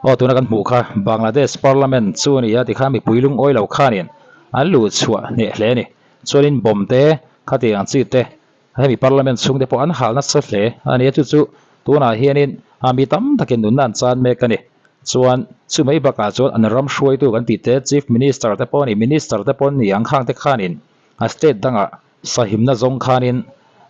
Aw tuna kan hmuh kha Bangladesh Parliament chu a ni a tikhan mipui lungawi lo khanin an luh chhuah hneh hle a ni. Chuanin bomb te khatiang ang chi te hemi Parliament chhung te pawh an hal nasa hle a ni a, chu chu tunah hianin mi tam takin nunna an chan mek a ni. Chuan chu mai bakah chuan an ram hruaitu kan tih te Chief Minister te pawh a ni, Minister te pawh an ni ang khang te khanin a state dangah Sahimna zawng khanin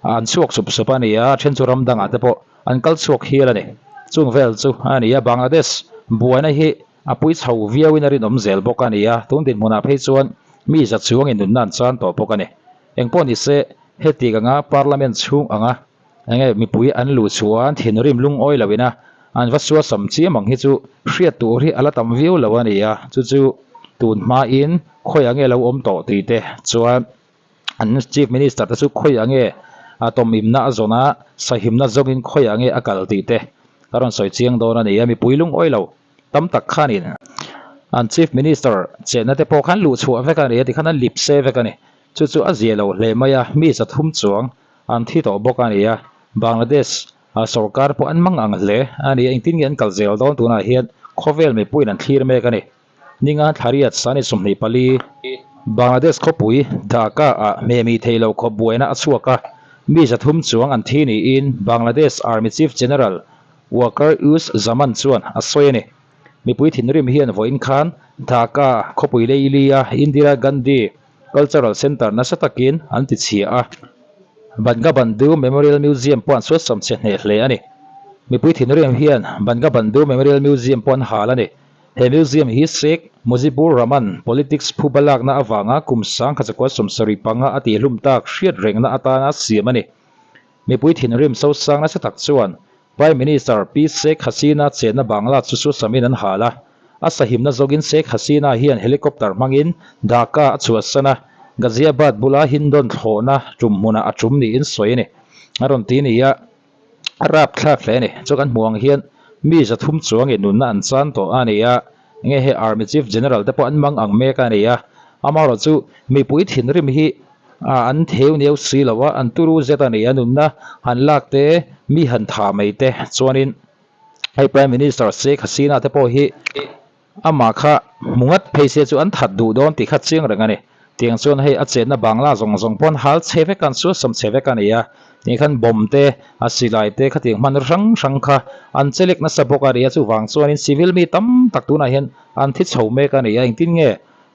an chhuak sup sup a ni a, a then chu ram dangah te pawh an kal chhuak hial a ni. Chung vel chu a ni a, Bangladesh buaina hi a pui chho viauin a rinawm zel bawk a ni a, tun dinhmunah phei chuan mi za chuangin nunna an chan tawh bawk a ni. Engpawh ni se, heti anga Parliament chhung anga enge mipui an luh chuan thinrim lungawi loin a, an va suasam chiam ang hi chu hriat tur hi a la tam viau lo a ni a, chu chu tun hmain khawiah nge lo awm tawh tih te chuan An Chief Minister te chu khawiah nge a tawmimna a zawn a, sahimna zawngin khawiah nge a kal tih te ka rawn sawi chiang dawn a ni a, mipui lungawi lo tam tak khanin an Chief Minister chenna te pawh khan luh chhuah vek a ni a, tikhan an lip se vek a ni. Chu chu a zia lo hle mai a, mi 300 chuang an thi tawh bawk a ni a, Bangladesh sorkar pawh an mang ang hle a ni a, engtin nge an kal zel dawn tunah hian khawvel mipuiin an thlir mek a ni. Ninga Thlariat Sani 24, Bangladesh khawpui Dhaka ah hmehmi thei lo khawp buaina a chhuak a, mi 300 chuang an thi niin Bangladesh Army Chief General Waqar Uz Zaman chuan a sawi a ni. Mipui thinrim hian vawiin khan Dhaka khawpui leili-a Indira Gandhi Cultural Centre nasa takin an tichhia a, Bangabandhu Memorial Museum pawh an suasam chhe hneh hle a ni. Mipui thinrim hian Bangabandhu Memorial Museum pawh an hal a ni. He museum hi Sheikh Mujibur Rahman politics phuba lakna avanga kum 1975 a tihhlum tak hriat rengna atana siam a ni. Mipui thinrim sosang nasa tak chuan Prime Minister Pi Sheikh Hasina chenna Bangla chu suasamin an hal a. A sahimna zawkin Sheikh Hasina hian helicopter hmangin Dhaka a chhuahsan a, Ghaziabad bula Hindon thlawhna tum hmunah a tum niin sawi a ni. A rawn ti ni a. A rapthlak hle a ni. Chu kan hmuh ang hian mi 300 chuangin nunna an chan tawh a ni a, enge hei Army Chief General te pawh an mang ang mek a ni a. Amaherawh chu mipui thinrim hi an theu neu si lo a, an turu zet a ni a, nunna han lak te, mi han tha mai te chuanin hei Prime Minister Sheikh Hasina te pawh hi Amah kha hmu ngat phei se chu an that duh dawn tih kha chiang reng a ni. Tiang chuan hei a chenna Bangla zawng zawng pawn hal chhe vek an suasam chhe vek a ni a. Tih khan bomb te, a silai te khatiang hman hrang hrang kha an che lek nasa bawk a ni a. Chuvang chuanin civil mi tam tak tunah hian an thi chho mek a ni a. Engtin nge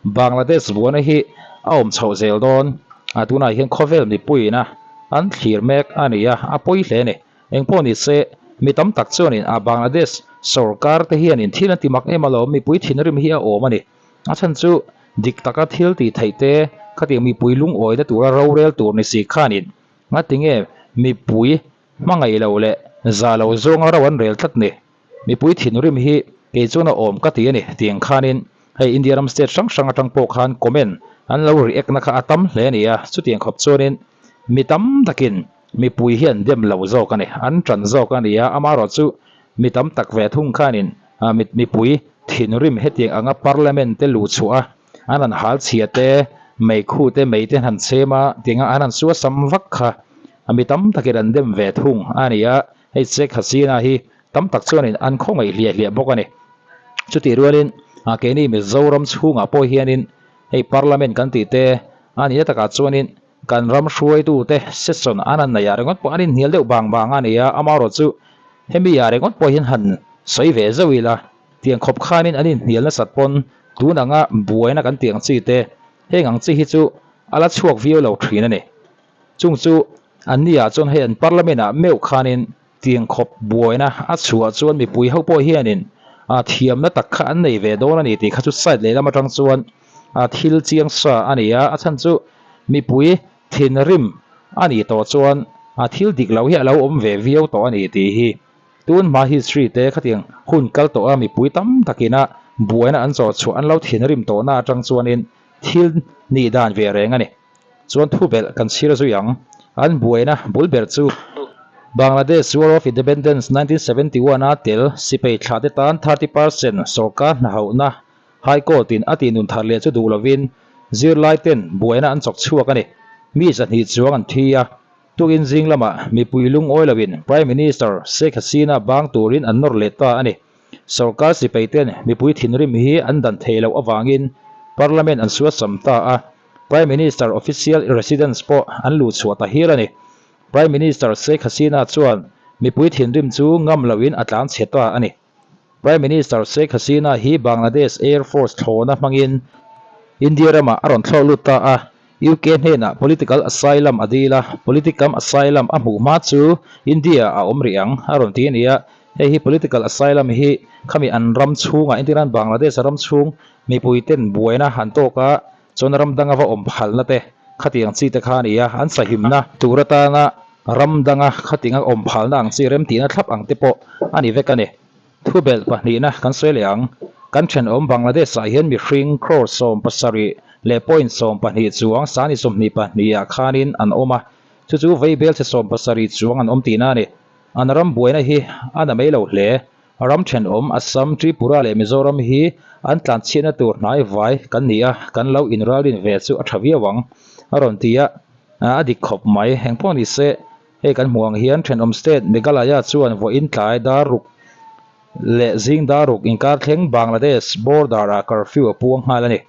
Bangladesh buaina hi a awm chhoh zel dawn? Tunah hian khawvel mipuiin a an thlir mek a ni a, a pawi hle a ni. Engpawh ni se, mi tam tak chuanin a Bangladesh sorkar te hianin thil an ti mak em alawm, mipui thinrim hi a awm a ni. A chhan chu dik taka thil tih theih te, khatiang mipui lungawina tura rorel tur ni si khanin ngatinge mipui hmangaih lo leh za lo zawnga ro an rel tlat ni. Mipui thinrim hi kei chuan a awm ka ti a ni tiang khanin hei India ram state hrang hrang atang pawh khan comment an lo react na kha a tam hle a ni a, chutiang khawp chuanin mi tam takin mipui hian dem lo zawk a ni, an tan zawk a ni a, amaherawh chu mi tam tak ve thung khanin mipui thinrim hetiang anga parliament te luh chhuah a an han hal chhia te, meikhu te, mei te han chhem a tianga an han suasam vak kha mi tam takin an dem ve thung a ni a. Hei Sheikh Hasina hi tam tak chuanin an khawngaih hliah hliah bawk a ni. Chutih rualin keini Mizoram chhungah pawh hianin hei Parliament kan tih te a nihna takah chuanin kan ram hruaitute session an han neih ah ringawt pawh an inhnial deuh bang bang a ni a, amaherawh chu hemi ah ringawt pawh hian han sawi ve zauh ila tiang khawp khanin an inhnial nasat pawn tun anga buaina kan tih ang chi te heng ang chi hi chu a la chhuak viau lo thin a ni. Chung chu an ni ah chuan hei an parliament ah meuh khanin tiang khawp buaina a chhuah chuan mipui ho pawh hianin a thiamna tak kha an nei ve dawn a ni tih kha chu side lehlam atang chuan a thil chiang sa a ni a, a chhan chu mipui thinrim a nih tawh chuan a thil dik lo hi a lo awm ve viau tawh a ni tih hi tun hma history te khatiang hun kal tawh a mipui tam takina buaina an chawh chhuah an lo thinrim tawhna atang chuanin thil nih dan ve reng a ni. Chuan thu belh kan chhir zui ang. An buaina bul ber chu Bangladesh War of Independence 1971 a tel sipai thlah te tan 30% sorkar hnahauhna High Court in a tihnun thar leh chu duh lovin zirlai ten buaina an chawk chhuak a ni. Mi 200 chuang an thi a, tukin zing lamah mipui lungawi loin Prime Minister Sheikh Hasina bang turin an nawr leh ta a ni. Sorkar sipaiten mipui thinrim hi an dan theih loh avangin Parliament an suasam ta a, Prime Minister official residence pawh an luh chhuah ta hial a ni. Prime Minister Sheikh Hasina chuan mipui thinrim chu ngam lohin a tlan chhe ta a ni. Prime Minister Sheikh Hasina hi Bangladesh Air Force thlawhna hmangin India ramah a rawn thlawh lut ta a, UK hnenah political asylum a dil a, politicam asylum a hmuh hma chu India ah a awm rih ang a rawn ti a ni a, hei hi political asylum hi khami an ram chhungah entirnan Bangladesh ram chhung mipui ten buaina han tawk a chuan ram danga va awm phalna te khatiang chi te kha a ni a, an sahimna tur atana Ram danga khatinga awm phalna ang chi remtihna thlap ang te pawh a ni vek a ni. Thubelh pahnihna kan sawi leh ang. Kan thenawm Bangladesh-ah hian mihring crore 70 leh point 12 chuang sani 22 ah khanin an awm a, chu chu veibelchhe 70 chuang an awm tihna a ni. An ram buaina hi a na mai lo hle. Ram thenawm Assam, Tripura leh Mizoram hi an tlanchhiatna tur hnai vai kan ni a, kan lo inralrin ve chu a tha viau ang, a rawn ti a. A dik khawp mai. Eng pawh ni se, hei kan hmuh ang hian thenawm state Meghalaya chuan vawiin tlai dar ruk leh zing dar ruk inkar thleng Bangladesh border ah curfew a puang nghal a ni.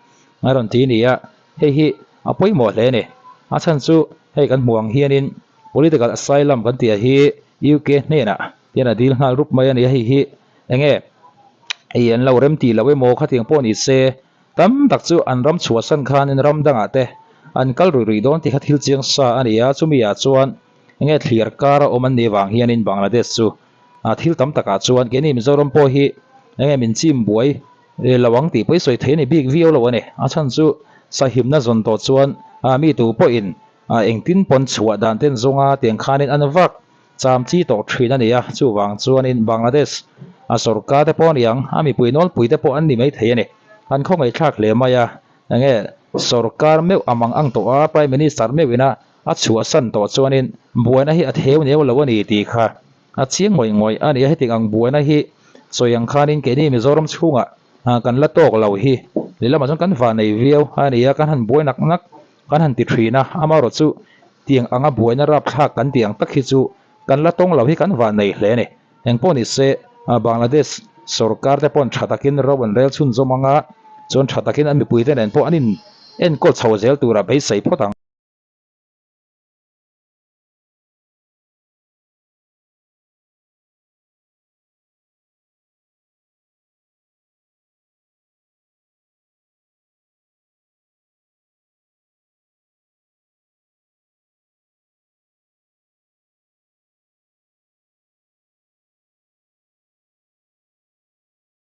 A rawn ti ni a, hei hi a pawimawh hle a ni. A chhan chu hei kan hmuh ang hianin political asylum kan tih hi UK hnenah hian a dil nghal rup mai a ni a, hei hi enge i an lo rem tih loh emaw khatiang pawh ni se Tam tak chu an ram chhuahsan khanin ram dangah te an kal rui rui dawn tih kha thil chiang sa a ni a, chumi ah chuan enge thliar kar a awm an nih vang hianin Bangladesh chu thil tam takah chuan keini Mizoram pawh hi enge min chim buai lo ang tih pawh i sawi thei a ni bik viau lo a ni. A chhan chu sahimna zawn tawh chuan mi tu pawhin engtin pawn chhuah dan ten zawnga tiang khanin an vak Cham chi tawh thin a ni a, chuvang chuanin Bangladesh a sorkar te pawh a ni ang, a mipui nawlpui te pawh an ni maithei a ni. An khawngaihthlak hle mai a, enge sorkar meuh a mang ang tawh a, Prime Minister meuh ina a chhuahsan tawh chuanin buaina hi a theu neu lo a ni tih kha a chiang ngawih ngawih a ni a, heti ang buaina hi sawi ang khanin keini Mizoram chhungah kan la tawk lo hi lehlamah chuan kan vanei viau a ni a, kan han buai nak nak Kan han ti thin a, amaherawh chu tiang anga buaina rapthlak kan tih ang tak hi chu kan la tawng lo hi kan van nei hle a ni. Engpawh ni se, Bangladesh sorkar te paw'n tha takin ro an rel chhunzawm anga chuan tha takin an mipuite nen pawh an in enkawl chho zel tura beisei phawt ang.